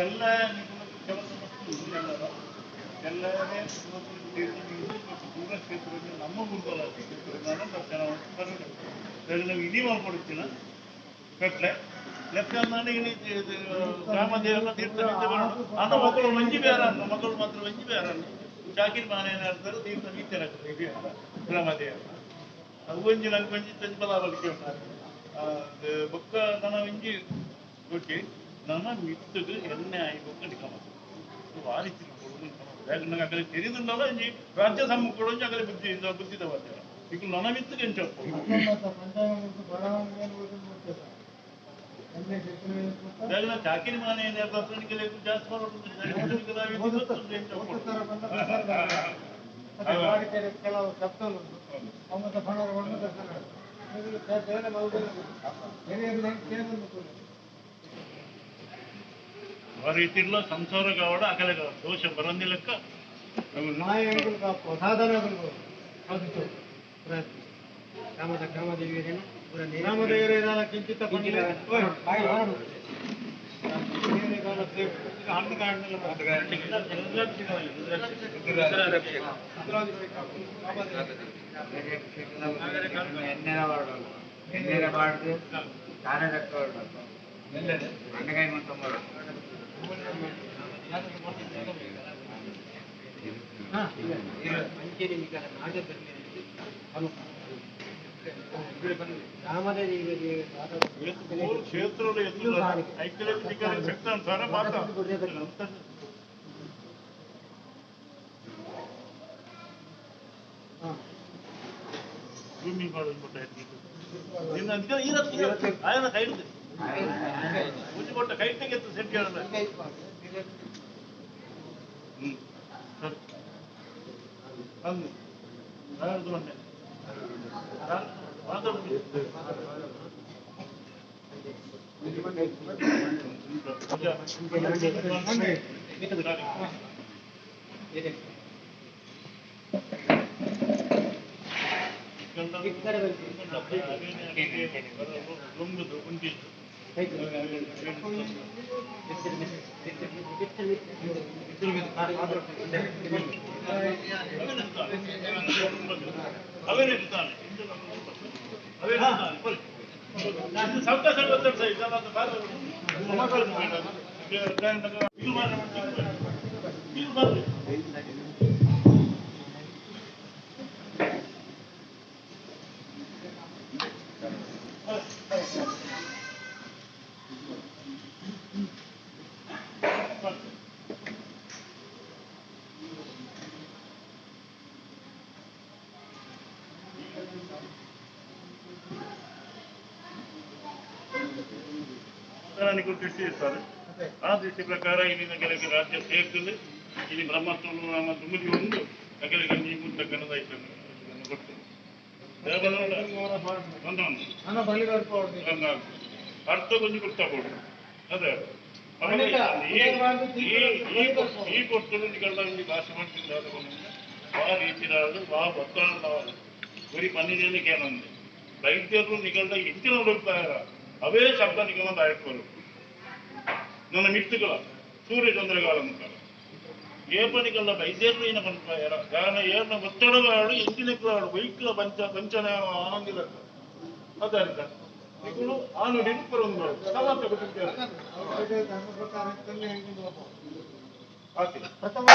ಎಲ್ಲ ಕೆಲಸ ಎಲ್ಲನೇ ಪೂರ ಕ್ಷೇತ್ರದಲ್ಲಿ ನಮ್ಮ ಗುರುಗಳ ಕ್ಷೇತ್ರದಲ್ಲಿ ದರ್ಶನ ಇಡೀ ಮಾಡ್ಕೊಡ್ತೀನ ಕಟ್ಲೆ ಲೆಕ್ಕ ಇನಿ ಗ್ರಾಮದೇವನ ತೀರ್ಥ ಅನ್ನ ಮಕ್ಕಳು ಮಂಜಿ ಬೇರ ಅನ್ನ ಮಕ್ಕಳು ಮಾತ್ರ ಮಂಜಿ ಬೇರ ಶಾಕಿರ್ ಮಾನ ಏನಾರ್ತಾರೆ ತೀರ್ಥ ನೀತ್ಯರ ಗ್ರಾಮದೇವ ಅವು ಒಂಜಿ ನಂಗೆ ಒಂಜಿ ತಂಜಿ ಬಲ ಬಲಿಕೆ ಬೊಕ್ಕ ನನ ಒಂಜಿ ಓಕೆ ನನ ಮಿತ್ತುಗು ಎಣ್ಣೆ ಆಯಿ ಬೊಕ್ಕ ನಿಕಮ ವಾರಿತಿ ನಂಗೆ ಅಕಲೆ ತೆರಿದುಂಡಲ್ಲ ಒಂಜಿ ರಾಜ್ಯ ಸಮ್ಮುಖ ಒಂಜಿ ಅಕಲೆ ಬುದ್ಧಿ ಬುದ್ಧಿದ ವಾದ್ಯ ಈಗ ನನ ಮಿತ್ತುಗೆ ಎಂಚ ಚಾಕಿರಿ ಮಾನೆ ಜಾಸ್ತಿ ಕೆಲವು ಶಬ್ದಗಳು ಅಮೃತ ಫಣವನ್ನು ದರ್ಶನ ಆ ರೀತಿಲ್ಲ ಸಂಸಾರ ಕಾವಡ ಅಕಲೆ ಕಾವಡ ದೋಷ ಬರಂದಿಲ್ಲಕ್ಕ. ಮಾಯೆಗಳು ಕಾಪು ಸಾಧನಗಳು ಪ್ರಯತ್ನ. ಗ್ರಾಮದ ಗ್ರಾಮದೇವಿಯರೇನು ಗ್ರಾಮದೇವರೇ ಕಿಂಚಿತ ಹಣ್ಣು ಕಾಣಲಿಲ್ಲ. ಎಣ್ಣೆರ ವಾರ್ಡು ಎಣ್ಣೆರ ವಾರ್ಡ್ ತಾನೇ ವಾರ್ಡು ಅಣ್ಣಗಾಯಿ ಮಂತಂಬರು. ಕ್ಷೇತ್ರಗಳು ಶಕ್ತಾನುಸಾರ ಮಾತ್ರ. ಭೂಮಿ ఆయన ಕೈ ಪೂಜೆ ಕೊಟ್ಟ ಕೈ ತೆಗೆತ್ತು ಸೆಟ್ ಹೇಳಲ್ಲ. ಹ್ಮ್ ಸರಿ ಅಂದು ಮೊನ್ನೆ ದೃಷ್ಟಿ ಇರ್ತಾರೆ. ಆ ದೃಷ್ಟಿ ಪ್ರಕಾರ ಇಲ್ಲಿನ ಕೆಲವು ರಾಜ್ಯ ಸೇರ್ತದೆ. ಇಲ್ಲಿ ಬ್ರಹ್ಮತ್ವ ನಮ್ಮ ದುಮುದಿ ಒಂದು ಅಗಲ ಗಂಜಿ ಮುಟ್ಟ ಕನ್ನಡ ಕೊಟ್ಟು ಅರ್ಥ ಕೊಂಚ ಕೊಡ್ತಾ ಅದೇ ಈ ಕೊಡ್ತದೆ ನಿಗಡ ಭಾಷೆ ಮಾಡ್ತಿದ್ದಾರೆ. ವಾ ರೀತಿಯಾದ ವಾ ಒತ್ತಡ ಬರೀ ಪನ್ನೀರಲ್ಲಿ ಕೇಳಂದೆ ವೈದ್ಯರು ನಿಗಡ ಇಂಚಿನ ಹುಡುಕ್ತಾರ ಅವೇ ಶಬ್ದ ನಿಗಮ ಆಯ್ಕೋರು ನನ್ನ ಮಿತ್ತುಗಳ ಸೂರ್ಯ ಚಂದ್ರಗಾಲ ಅಂತಾರೆ. ಏಪನಿಕಲ್ಲ ವೈದ್ಯರು ಏನ ಪನ್ಪಾಯರ ಗಾನ ಏರ್ನ ಒತ್ತಡವಾಡು ಎಂಚಿನಕ್ಲಾಡು ವೈಕ್ಲ ಪಂಚ ಪಂಚನ ಆನಂದಿಲ್ಲ ಅದಾರಿತ ನಿಕುಲು ಆ ನುಡಿ ಪರೊಂದು ಸಮಾತ ಕೊಟ್ಟಿದ್ದಾರೆ. ಧರ್ಮ ಪ್ರಕಾರ ಆತಿ. ಪ್ರಥಮ